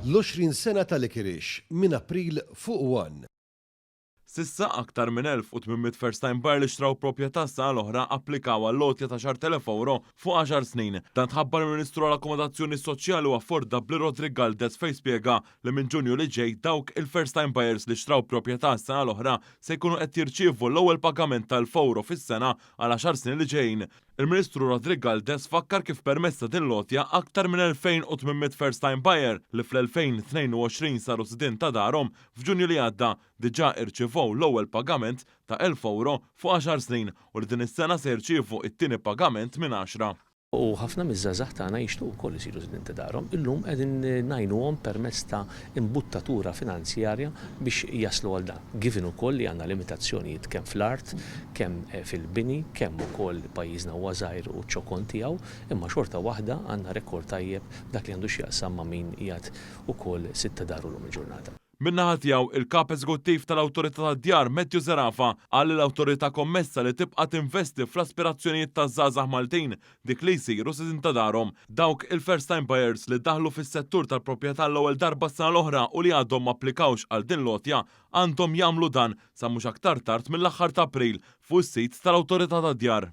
L-20 sena ta' Licorice minn April fuq One. S'issa aktar minn 1,800 first time buyer li xtraw proprjetà s-sena l-oħra applikaw għall-għotja ta' 10,000 ewro fuq għaxar snin. Dan tħabbar mill-Ministru għall-Akkomodazzjoni Soċjali u Affordabbli Roderick Galdes fejn spjega li minn Ġunju li ġej dawk il-first time buyers li xtraw proprjetà s-sena l-oħra se jkunu qed jirċievu l-ewwel pagament ta' 1,000 ewro fis-sena għal għaxar snin li ġejjin. Il-Ministru Roderick Galdes fakkar kif permezz ta' din l-għotja aktar minn 2,800 first time buyer li fl-2022 saru sidien ta' darhom f'Ġunju li għadda diġà irċivew l-ewwel pagament ta' 1,000 ewro fuq għaxar snin u li din is-sena se jirċievu t-tieni pagament minn għaxra. U ħafna miż-żgħażagħ tagħna jixtiequ wkoll isiru sidien ta' darhom. Illum qegħdin ngħinuhom permezz ta' imbuttatura finanzjarja biex jaslu għal dan. Given ukoll li għandna limitazzjonijiet kemm fl-art, kemm fil-bini, kemm ukoll pajjiżna huwa żgħir u ċ-ċokon tiegħu, imma xorta waħda għandna rekord tajjeb dak li għandu x'jaqsam ma' min qiegħed ukoll sid ta' daru llum il-ġurnata. Min-naħa tiegħu, il-Kap Eżekuttiv tal-Awtorità tad-Djar, Matthew Zerafa, qal li l-Awtorità kommessa li tibqa' tinvesti fl-aspirazzjonijiet taż-żgħażagħ Maltin, dik li jsiru sidien ta' darhom. Dawk il-first time buyers li daħlu fis-settur tal-proprjetà l-ewwel darba s-sena l-oħra u li għadhom ma applikawx għal din l-għotja għandhom jagħmlu dan sa mhux aktar tard mill-aħħar ta' April fuq is-sit tal-Awtorità tad-Djar.